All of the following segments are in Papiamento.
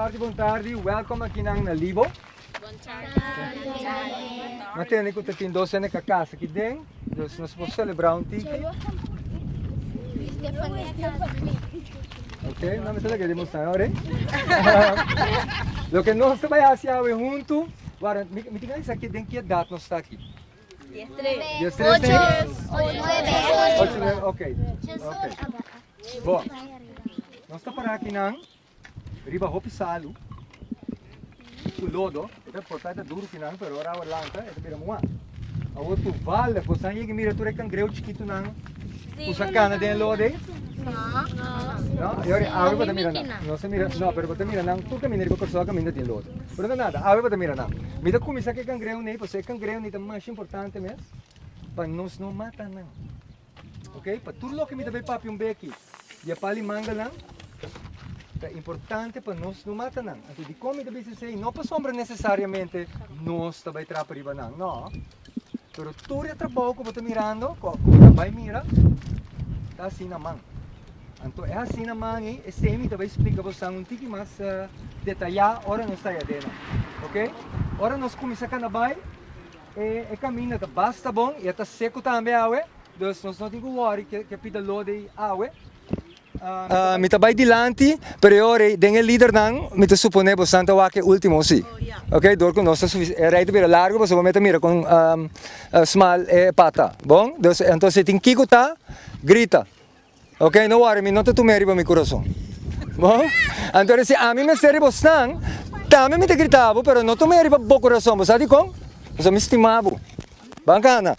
tardi, bon tardi. Welkom aki nan na Libo. Ma tende ku ta tin dos hende ka kasa aki den, dus nos por selebrá un tiki. Ok, no mi ta laga demostra ahora. Loke nos ta bai hasi awe huntu, wara, mi, mi tin ku aki den ki edat nos ta aki? 13, 8, 9, ok. Ok. Bon. Nos ta para aki nan. Riba hopi salu ku lodo, e ta por ta e ta duru kinan, pero ora awa lanta e ta bira muá. Awor toevallig boso a yega mira tur e kangreu chikitunan ku sa kana den e lodo ei? No? E ora awe bo ta mira nan. No sa mira, no, pero bo ta mira nan tur kaminda riba Kòrsou kaminda tin lodo. Pero no nada, awe bo ta mira nan. Mi ta kuminsá ku e kangreunan ei pasobra e kangreunan ei ta masha importante mes pa nos no mata nan. Ok, pa tur loke mi ta bay papia un beki di e pali mangelnan, ta importante pa nos no mata nan. Anto dikon mi ta bisa esei? No pasobra nesesariamente nos ta bay trapa riba nan, no. Pero tur e trabou ku bo ta mirando, ku bo ta bay mira, ta hasi na man. Anto e hasi na man ei, esei mi ta bay splika bosan un tiki mas detayá ora nos ta ayadena. Ok, ora nos kuminsá kana bay. E caminda ta basta bon y e ta seco tambe awe, dus nos no tin cu worry ke pida lodo ey awe. Mi ta bay dilanti, pero e ora ey den e lidernan mi ta supone bosan ta wak e ultimo si. Ok, door cu nos ta sufici, e rij ta bira largo pasobra bo mester mira con smal e pata. Bon, dus entonces si tin kico ta, grita. Ok, no worry, mi no ta tum'é riba mi kurason. Bon? Anto si ami mester riba bosnan, tambe mi ta grita bo, pero no tum'é riba bo kurason. Bo sa dikon? Pasobra mi stima bo. Ban kana.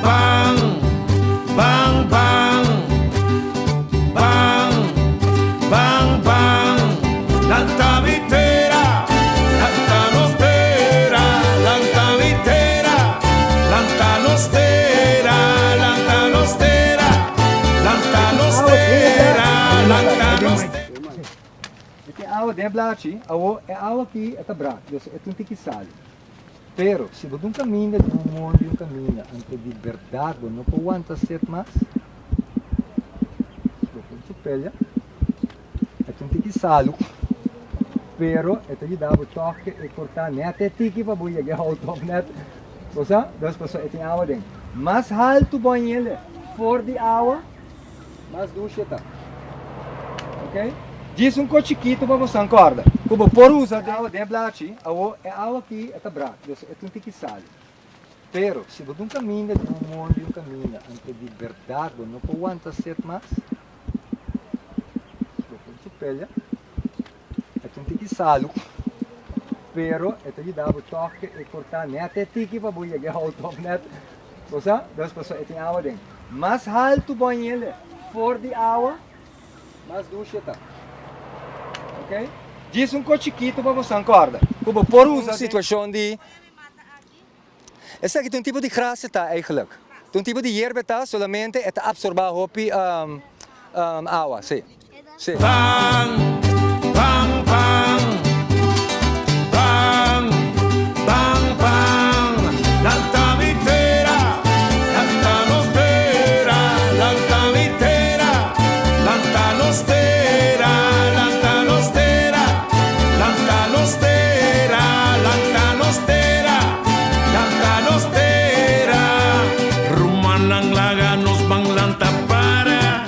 Ban, ban, ban, ban, ban, ban. Lanta mi tera, lanta nos tera, lanta mi tera, lanta nos tera, lanta nos tera, lanta nos tera, lanta nos tera. E tin awa den e blachi, awo e awa aki e ta brak, dus e tin tiki sali. Pero, si bo ta un kaminda di un mondi un kaminda, anto di bèrdat bo no por wanta set mas, bo por chupelia, e ta un tiki salu, pero e ta yuda bo tòg ke e kortá nèt e tiki pa bo yega e houto òf nèt, bo sa? Dus pasobra e tin awa den. Mas haltu bo a yende for di awa, Mas dushi e ta. Ok. Djis un ko chikito pa bosan korda ku bo por usa den awa den blachi. Awo e awa aki e ta brak, dus e ta un tiki sali. Pero si bo ta un kaminda di un mondi un kaminda anto di bèrdat bo no por wanta set mas, bo por chupelia. E ta un tiki salu, pero e ta yuda bo tòg ke e kortá nèt e tiki pa bo yega e houto òf nèt, bo sa? Dus pasobra e tin awa den. Mas haltu bo hende for di awa, mas dushi e ta. Ok? Djis un ko chikitu pa boso kòrda ku bo por usa den situashon di. Esaki ta un tipo di gras e ta eigenlijk. Ta un tipo di yerba e ta, solamente e ta absorba hopi awa, si. Si. Ban, ban, ban, ban, ban, ban, Lanta mi tera, lanta nos tera, lanta mi tera, lanta nos tera, lanta nos tera, lanta nos tera, lanta nos tera. Lanta nos tera. Rumannan laga nos ban lanta para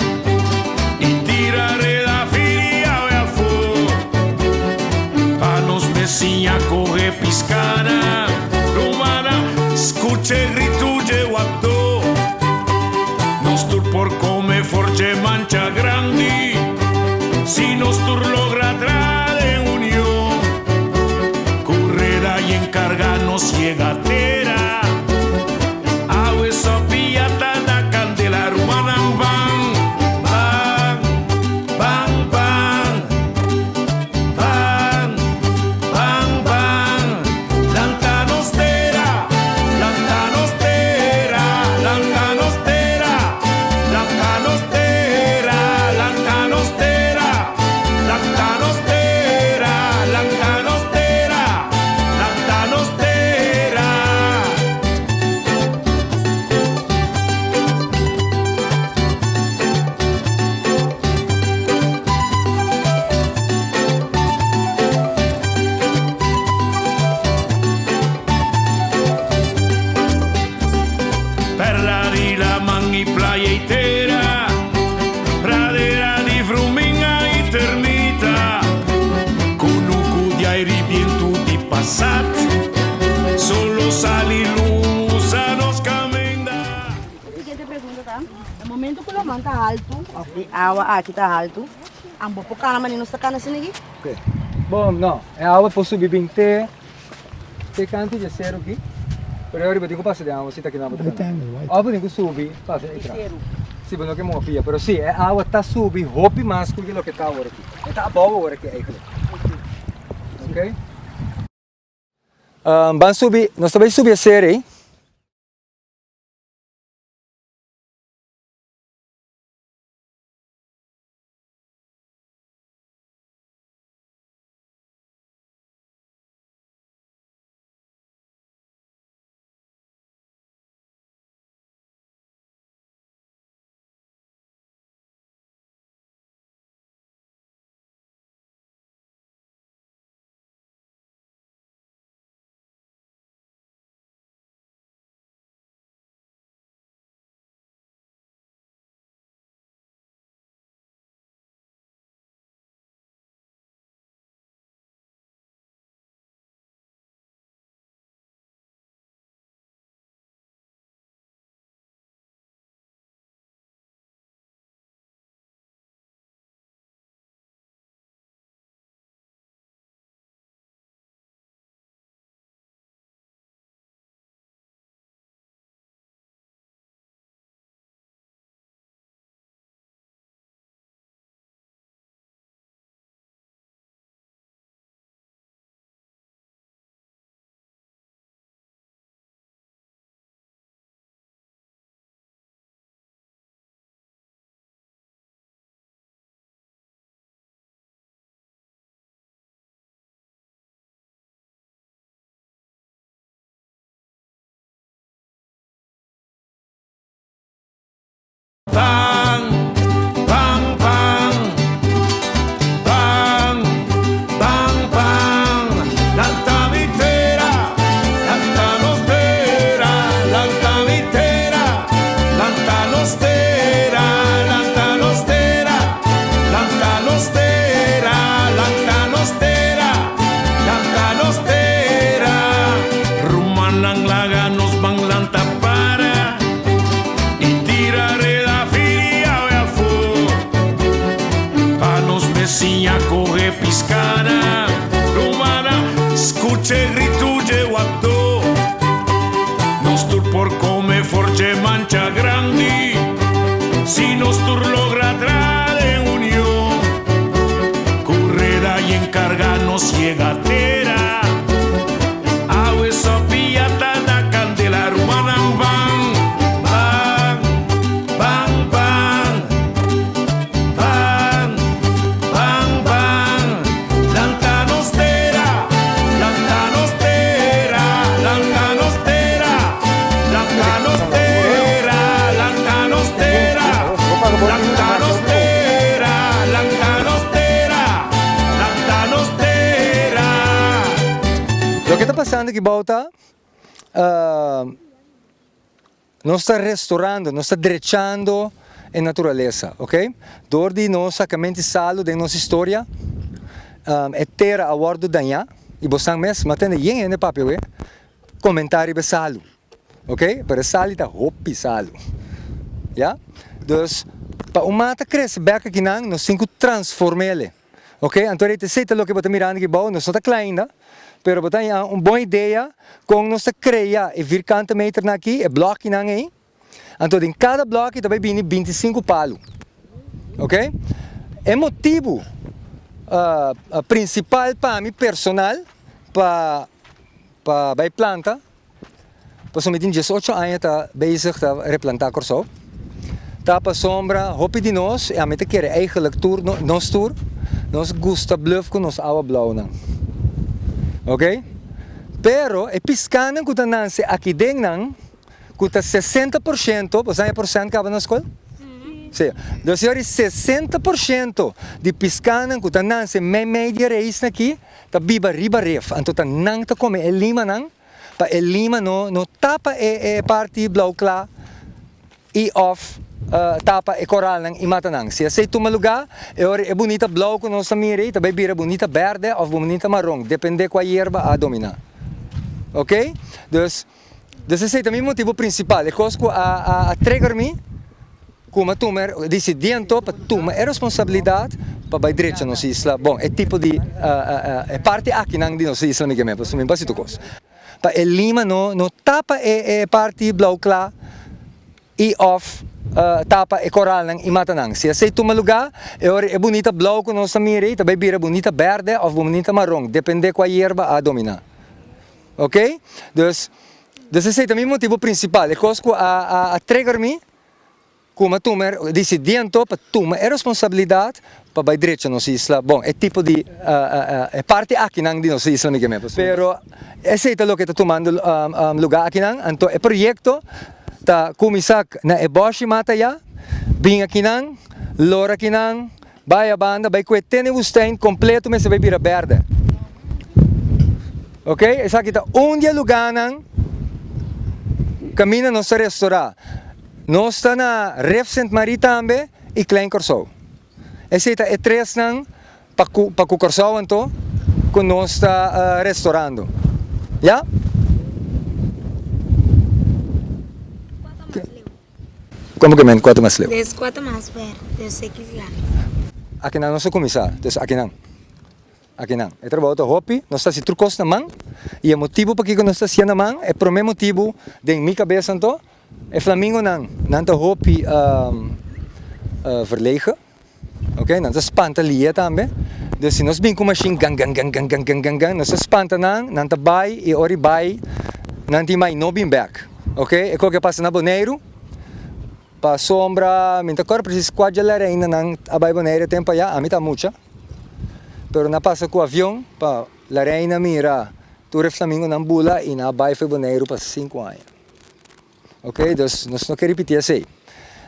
y tira reda firi awe afó. momento ku laman ta haltu òf e awa aki ta haltu, ambo por kana manera nos ta kana asina aki? Ok. Bon, no. E awa por subi bin te te kantu dje seru aki, pero e ora bo tin ku pasa den awa si ta kina bo ta kana. Òf bo tin ku subi pasa e tras. Si bo no ke moha pia. Pero si, e awa ta subi hopi mas ku loke ta awor aki. E ta abou awor aki eigentlik. Ok. Ban subi, nos ta bai subi e seru ei. Pan, pan, pan, pan, pan, pan. Lanta mi tera, lanta nos tera, lanta mi tera, lanta nos tera, lanta nos tera, lanta nos tera, lanta nos tera, lanta nos tera. Rumannan laga nos ban lanta para y tira reda firia awe afó pa nos besiña coge piscana. Rumannan scucha e gritu dje wapdó. Nos tur por come for dje mancha grandi si nos tur logra tra den union. Cu reda y encarga nos yega tera. Awe sopia ta na candela rumannan ban, ban, ban, ban, ban, ban, ban. Lanta nos tera, lanta nos tera, lanta nos tera, lanta nos tera, lanta nos tera, lanta nos tera, lanta nos tera, lanta nos tera. Loke ta pasando aki bou ta, nos ta restorando, nos ta drechando e naturalesa, ok. Dor di nos sakamenti salu den nos historia, e tera a wòrdu dañá, i bosan mes m'a tende yen hende papia awe komentá riba e salu, ok, pero e sali ta hopi salu, ya. Dus, pa un mata krese bèk akinan nos tin ku transform'el. Ok, anto rei ta esei ta loke bo ta mirando aki bou, nos no ta kla ainda, pero bo ta haña un bon idea kon nos ta krea e vierkante meternan aki, e blòkinan ei. Anto den kada blòki ta bai bini bintisinku palu. Ok, e motibu prinsipal pa mi personal pa pa bai planta, pasobra mi tin diesocho aña ta bezig ta replantá Kòrsou, ta pasobra hopi di nos, i ami ta kere eigenlijk tur, nos tur, nos gusta bluf ku nos awa blaunan. Ok, pero e piskánan ku ta nanse aki den nan, ku ta sesenta por shento, bo sa e por sènt kaba na skol? Sí. Dus yori 60% di piskánan ku ta nanse meimei di e reisnan aki, ta biba riba ref, anto ta nan ta come e limanan pa e lima no no tapa e e parti blauw cla y of tapa e coralnan y mata nan. Si esey tuma lugar e ora e bunita blauw cu nos ta mira ey ta bay bira bunita berde of bunita maron depende cua yerba a domina. Ok, dus dus esey ta mi motibo principal, e cos cu a a trigger mi. Ku mi a tuma e disidí anto pa tuma e responsabilidat pa bai drecha nos isla. Bon, e tipo di e parti akinan di nos isla mi ke men pasobra mi no basi tur kos. Pa e lima no no tapa e parti blou kla i òf tapa e koralnan i mata nan. Si esei tuma lugá e ora e bunita blou ku nos ta mira ei ta bai bira bunita bèrdè òf bunita maron, dependé kua yerba a dominá. Ok? Dus dus esei ta mi motibu prinsipal, e kos ku a a trigger mi. Ku mi a tuma e disidí anto pa tuma e responsabilidat pa bai drecha nos isla. Bon, e tipo di e parti akinan di nos isla mi ke men. Pero esei ta loke ta tumando lugá akinan. Anto e proyekto ta kuminsá na e bòshi mata ya, bin akinan, lora akinan, bai a banda, bai kue te na e wustèin kompleto mester bai bira bèrdè. Ok, esaki ta un di e lugánan kaminda nos ta restorá. Nos ta na Rif Sint Marie tambe i Klein Kòrsou. Esei ta e tresnan pa ku pa ku Kòrsou anto ku nos ta restorando. Ya? Komo ke men kuater mas leu? Des kuater mas ver, des sekis la. Akinan nos a kuminsá, dus akinan. Akinan, e trabou ta hopi, nos ta hasi tur kos na man, i e motibu pakiko nos ta hasié na man, e promé motibu den mi kabes anto, e flamingonan, nan ta hopi verlegen, ok, nan ta spanta lia tambe, dus si nos bin ku mashin gan gan gan gan gan gan gan gan, nos ta spanta nan, nan ta bai i ora i bai nan tin mai no bin bèk, ok, e koke a pasa na Boneiru, pasobra mi no ta kòrda presis kua dje la reina nan a bai Boneiru e tempu ayá, ami ta mucha. Pero nan pasa ku avion pa La Reina mira tur e flamingonan bula i nan a bai for Boneiru pa sinku aña. Ok, dus nos no ke ripití esei.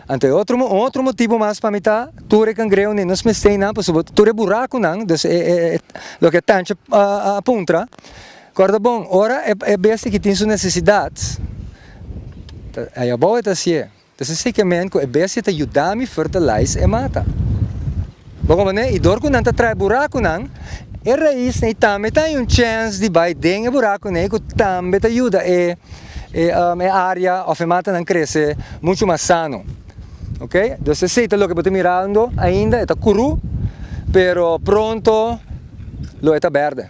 Anto e otro un otro motibu mas pa mi ta tur e kangreu ni nos mester einan pasobra tur e burakunan, dus e loke e tanchi a puntra, kòrda bon, ora e bestia ki tin su nesesidat, ta ayabou e ta hasié. Entonces esei ke men ku e bestia ta yuda mi fertilize e mata. Bo komprende? I dor ku nan ta traha e burakunan, e raisnan ei tambe ta haña un chèns di bai den e burakunan ei ku tambe ta yuda e e área òf e matanan krese muchu mas sano. Oke? Dus esei ta loke bo ta mirando ainda, e ta kurú, pero pronto lo e ta bèrdè.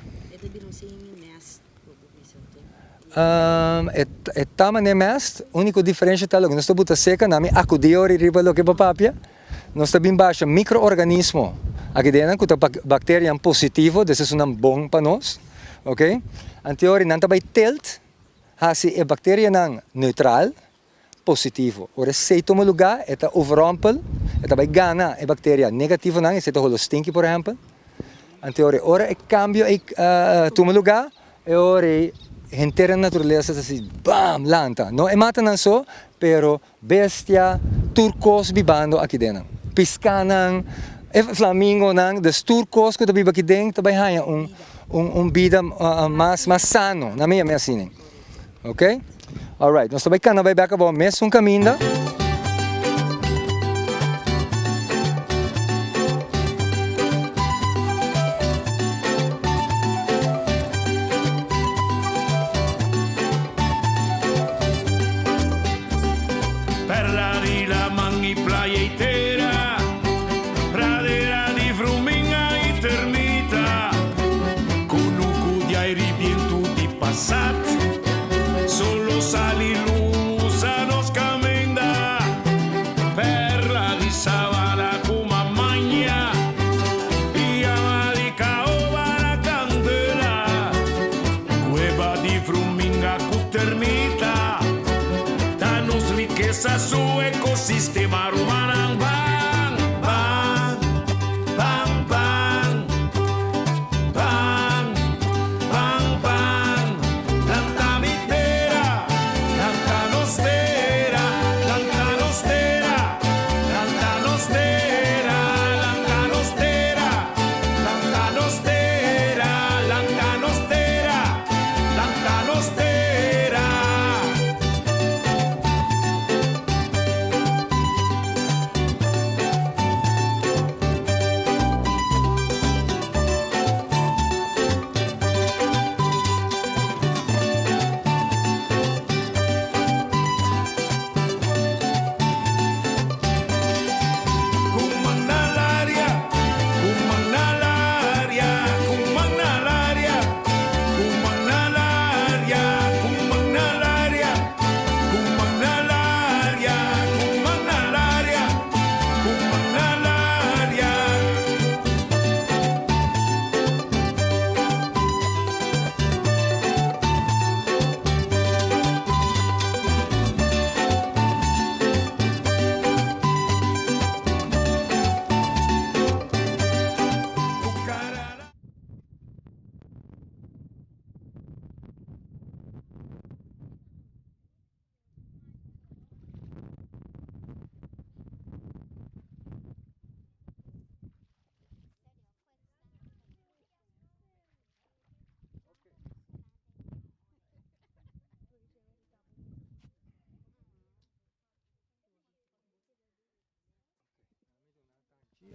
E ta manera mest, unico diferencia ta loke nos ta buta seca, na mi acudi ora riba loke bo papia, nos ta bin basha microorganismo aki den nan cu ta bacterianan positivo, dus esunnan bon pa nos, ok. Anto ora nan ta bay telt haci e bacterianan neutral, positivo. Ora esey tuma lugar e ta overrompel, e ta bay gana e bacteria negativonan, esey ta holo stinky por ehempel. Anto ora ora e cambio ey tuma lugar, e ora ey henter e naturalesa ta así bam lanta. No e matanan so, pero bestia, tur cos bibando aki den nan. Piscanan, e flamingonan, dus tur cos cu ta biba aki den ta bay haya un un bida mas mas sano, nan mi yama asina. Ok? Alright, nos ta bai kana bai bek abou mesun kaminda. Perla di laman i playa i tera, pradera di fruminga i termita, kunuku di aire i bientu di pasat, solo sal i lus a nos kaminda, perla di sabana ku mamaña i ama di kaoba na kandela, kueba di fruminga ku termita, ta nos rikesa su ekosistema rumannan ban, ban, ban, ban, ban. Pan, pan, lanta mi tera, lanta nos tera, lanta nos tera, lanta nos tera, lanta nos tera, lanta nos tera, lanta nos tera, lanta nos tera.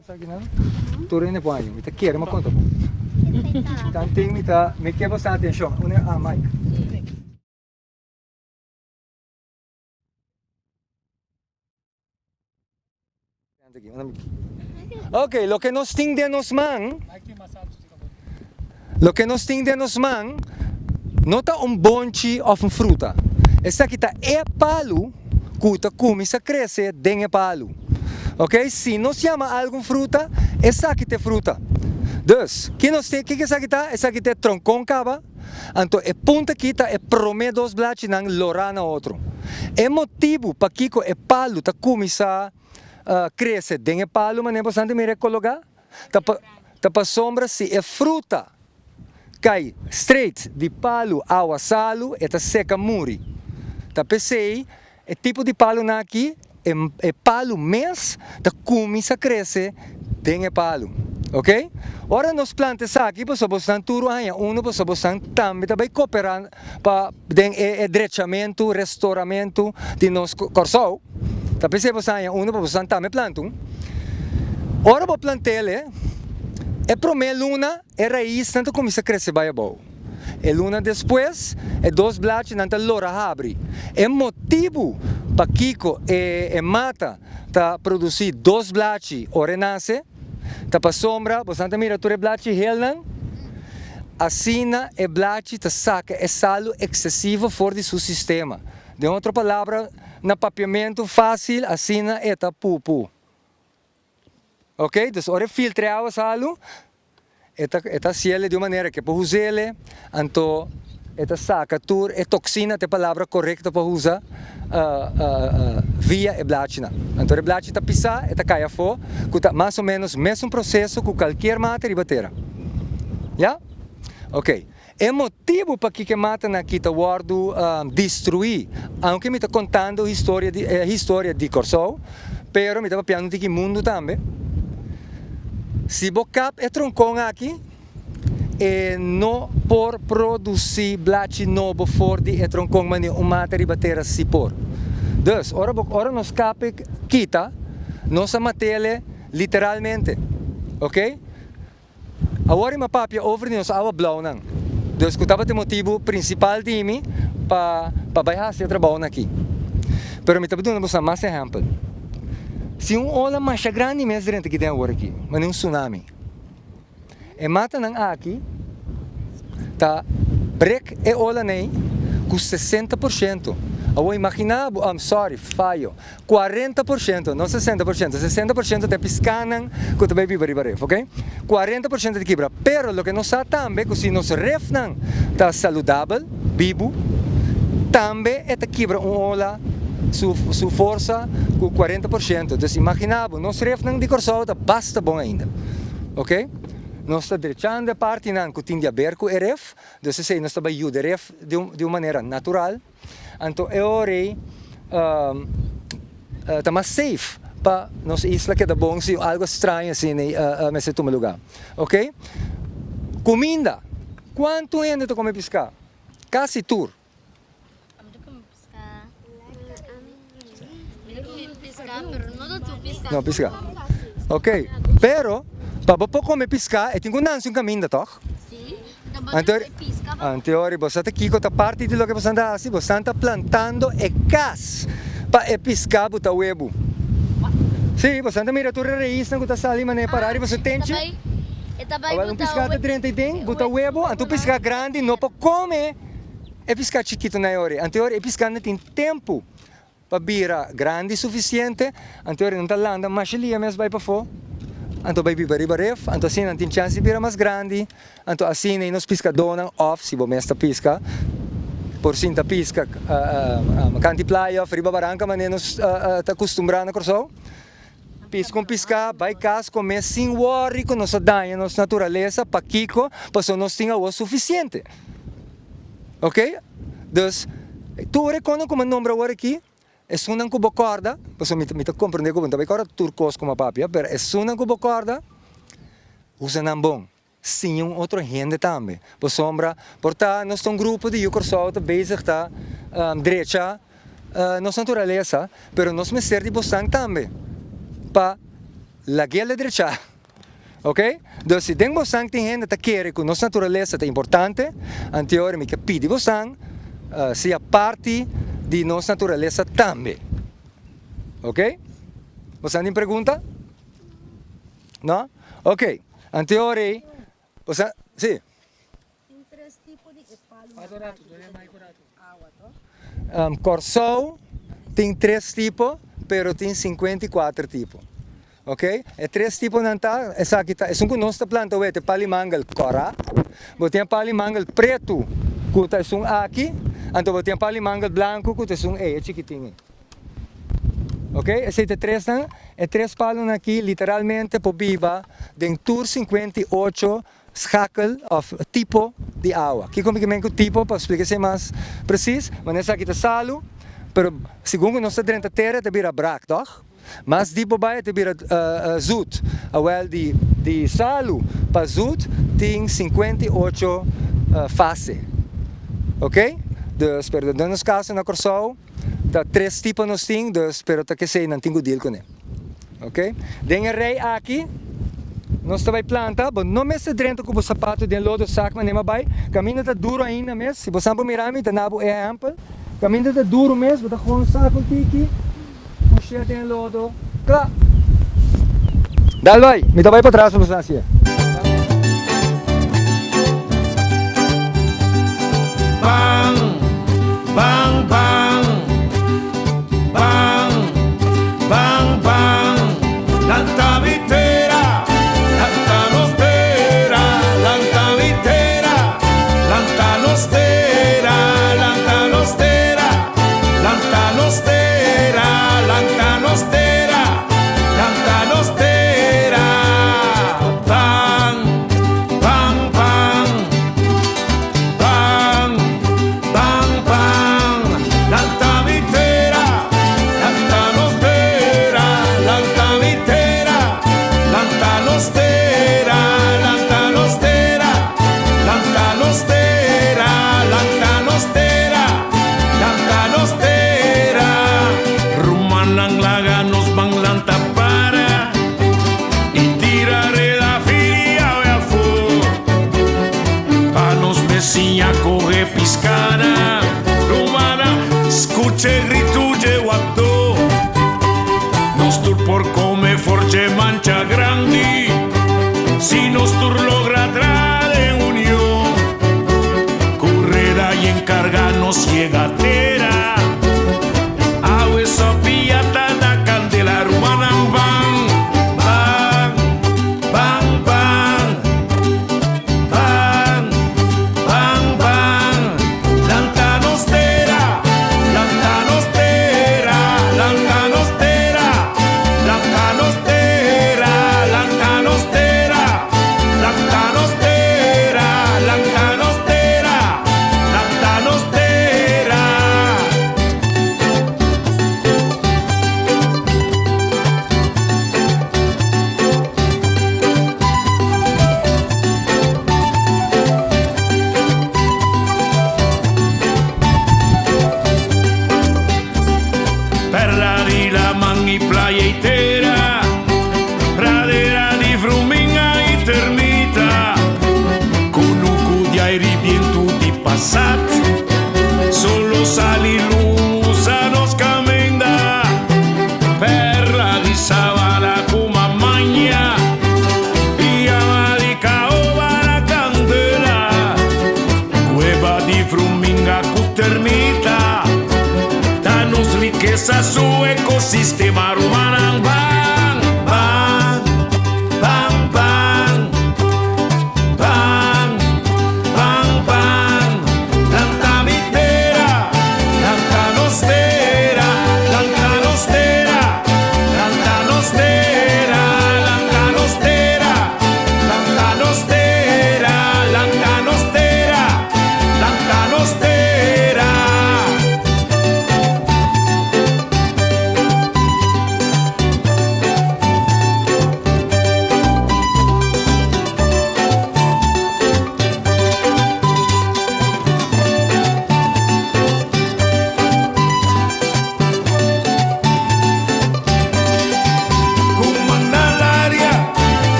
Esakinan tur hende por haña. Mi ta kere mi a konta bo. Tanten mi ta mi ke boso atenshon. Une ah Mike. Ok, loke nos tin den nos man, loke nos tin den nos man no ta un bonchi òf un fruta. Esaki ta e palu ku ta kuminsá krese den e palu. Ok, si nos yama algu un fruta, esaki ta e fruta. Dus, ki nos tin, kiko esaki ta? Esaki ta e tronkon kaba, anto e punta aki ta e promé dos blachinan lorá na otro. E motibu pakiko e palu ta kuminsá krese den e palu manera bo sa mira e kologá, ta pa ta pasobra si e fruta kai straight di palu awa salu e ta seka muri. Ta p'esei e tipo di palunan aki e e palu mes ta kuminsá krese den e palu. Ok. Ora nos planta esaki pasobra bosnan tur a haña unu pasobra bosnan tambe ta bai koperá pa den e e drechamentu, restoramentu di nos Kòrsou. Ta p'esei bo sa haña unu pa bo san tambe planta un. Ora bo plant'el e, e promé luna e raisnan ta kuminsá krese bai abou. E luna despues e dos blachinan ta lora habri. E motibu pakiko e e mata ta produsí dos blachi ora e nase ta pasobra bo san ta mira tur e blachi helnan, asina e blachi ta saka e salu eksesivo for di su sistema. Den otro palabra, na papiamentu fásil asina e ta pupu. Ok, dus ora e filtra e awa salu, e ta e ta hasiel di un manera ke por us'el, anto e ta saka tur e toksina, ta e palabra korekto pa usa, via e blachinan. Anto ora e blachi ta pisá, e ta kai afó, ku ta mas o ménos mesun proseso ku kalkier mata riba tera. Ya? Ok. E motibu pakiko e matanan aki ta wòrdu destruí, aunke mi ta kontando historia di e historia di Kòrsou, pero mi ta papiando di ki mundu tambe. Si bo kap e tronkon aki, e no por produsí blachi nobo for di e tronkon manera un mata riba tera si por. Dus, ora bo ora nos kap e kita, nos a mat'el literalmente, oke? Awor i mi a papia over di nos awa blaunan, dus ku tabata e motibu prinsipal di mi pa pa bai hasi e trabounan aki. Pero mi ta duna boso mas ehèmpel. Si un ola masha grandi mes drenta aki den awor aki, manera un tsunami, e matanan aki ta brek e olanan ei ku sesenta por shento. Awor imaginá bo, sorry, fayo. 40%, no 60%, 60% ta e piskanan ku ta bai biba riba ref, ok? 40% ta kibra, pero loke nos sa tambe ku si nos refnan ta saludabel, bibu, tambe e ta kibra un ola su su forsa ku 40%. Dus imagina bo, nos refnan di Kòrsou ta basta bon ainda, ok? Nos ta drechando e partinan ku tin di aber ku e ref, dus esei nos ta bai yuda e ref di un di un manera natural. Anto e ora ei ta mas safe pa nos isla keda bon si algo straño asina ei mester tuma luga. Ok. Kuminda. Kuantu hende ta kome piská? Kasi tur. No piská. Ok. Pero pa bo por kome piská e tin ku nansi un kaminda tòg? Anto ora bo sa ta kiko ta parti di loke bo ta hasi, bo ta plantando e kas pa e piská bo ta webu. Sí, bo ta mira tur e raisnan ku ta sali manera pará riba su tenchi. Awor un piská ta drenta ei den, bo ta webu, anto un piská grandi no por kome e piská chikitu na e ora. Anto ora e piská no tin tempu Pa bira grandi sufisiente, anto nan ta landa masha lia mes bai pafó, anto bai biba riba ref, anto asina nan tin chans di bira mas grandi, anto asina nos piskadónan òf si bo mes ta piska, por sinta piska kanti playa òf riba baranka manera nos ta kustumbrá na Kòrsou, piska un piská, bai kas kome sin wòri ku nos a daña nos naturalesa, pakiko? Pasobra nos tin awa sufisiente. Ok, dus tur e konan ku mi a nombra awor aki, esunnan ku bo kòrda, pasobra mi ta komprendé ku bo no ta bai kòrda tur kos ku mi a papia, pero esunnan ku bo kòrda, usa nan bon, siña un otro hende tambe, pasobra por ta nos ta un grupo di yu Kòrsou ta bezig ta drecha nos naturalesa, pero nos mester di bosnan tambe pa. Lag'é la drechá. Ok? Dus si den bosan tin hende ta kere ku nos naturalesa ta importante, anteora mi ke pidi bosan sea parti di nos naturalesa tambe. Ok? Bosan tin pregunta? No? Ok. Anteora ei bosan, si. Tin tres tipo di e palu na aki awa to. Kòrsou tin tres tipo pero tin 54 tipo ok e tres tiponan ta esaki ta esun ku nos ta planta wet e pali mangel kòrá bo tin e pali mangel pretu ku ta esun aki anto bo tin e pali mangel blanku ku ta esun ei e chikitin ei. Ok, esei ta e tresnan e tres palunan aki literalmente por biba den tur 58 Schakel of tipo di awa. Kiko mi ke men ku tipo pa splika esei mas presis? Manera esaki ta salu, pero segun ku nos ta drenta tera e ta bira brak, tòg? Mas dip bo bai e ta bira zut. Awèl di di salu pa zut tin 58 fase. Oke? Dus, pero den nos kaso na Kòrsou ta tres tipo nos tin, dus pero ta kesei nan tin ku deal kuné. Ok, den e rei aki nos ta bai planta, bo no mester drenta ku bo sapato den lodo sak manera mi a bai, kaminda ta duro ainda mes, si bo san por mira mi ta na bo e ehèmpel, kaminda ta duro mes bo ta gewoon sak un tiki, push'é den e lodo, kla! Dal bai, mi ta bai patras pa bo sa hasié. Ban, ban, ban. Ban, ban, ban, lanta mi tera, lanta nos tera, lanta mi tera, lanta nos tera, lanta nos tera, lanta nos tera, lanta nos tera, lanta nos tera. Ban, ban, ban, ban. Ban, ban, lanta mi tera, lanta nos tera, lanta mi tera, lanta nos tera, lanta nos tera, lanta nos tera, lanta nos tera, lanta nos tera. Rumannan laga nos ban lanta para y tira reda firia awe afó. Pa nos besiña coge piscana Rumana, scuche gritu dje wapdo Nos tur por come for dje mancha grandi Si nos tur logra tra den union Cu reda y encarga nos yega tera Awe sopia ta na candela Rumanan ban, ban, ban, ban Ban, ban, ban, lanta nos tera, lanta nos tera, lanta nos tera, lanta nos tera, lanta nos tera, lanta nos tera, lanta nos tera, lanta nos tera. Perla di laman y playa y tera, pradera di fruminga y termita, cunucu di aire y bientu di pasat, solo sal y luz a nos caminda. Perla di sabana ku mamaña i ama di caoba na candela, Cueva di fruminga ku termita ta nos rikesa su ecosistema.